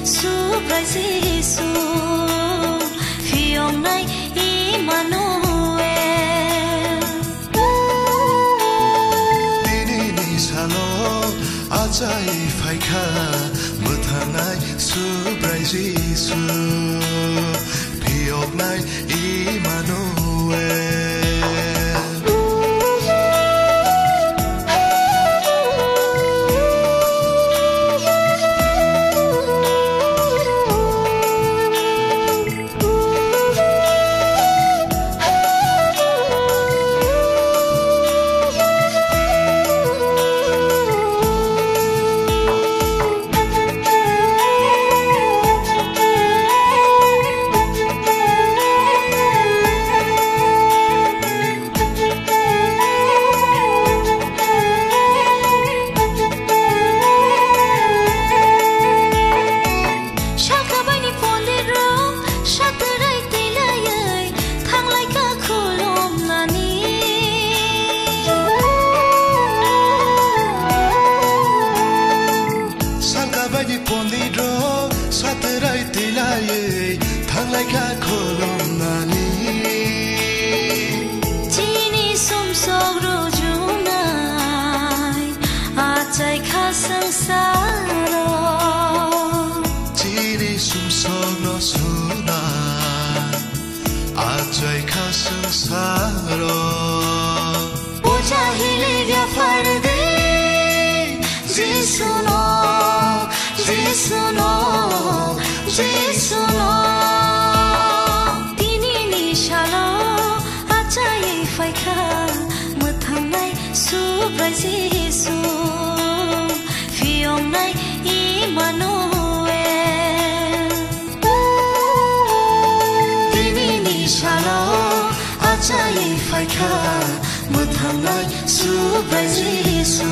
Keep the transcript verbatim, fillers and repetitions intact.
Subrai Jisu, phiyoknai Imanuel. Tinini salo achai phaikha, mwthangnai Subrai Jisu, phiyoknai Imanuel. Sakhabaini pondit rok satrai tilaiwi thanglai kha khulumnani. Sakhabaini pondit rok satrai tilaiwi thanglai kha khulumnani. Chini sumsok rujunai achai kha swngsaro. Chini sumsokno suna achai kha swngsaro. Puja hili yaphar de Jisuno, Jisuno, Jisuno. Tinini salo achai phaikha mwthangnai Subrai Jisu, phiyoknai Imanuel. Tinini salo achai phaikha mwthangnai Subrai Jisu,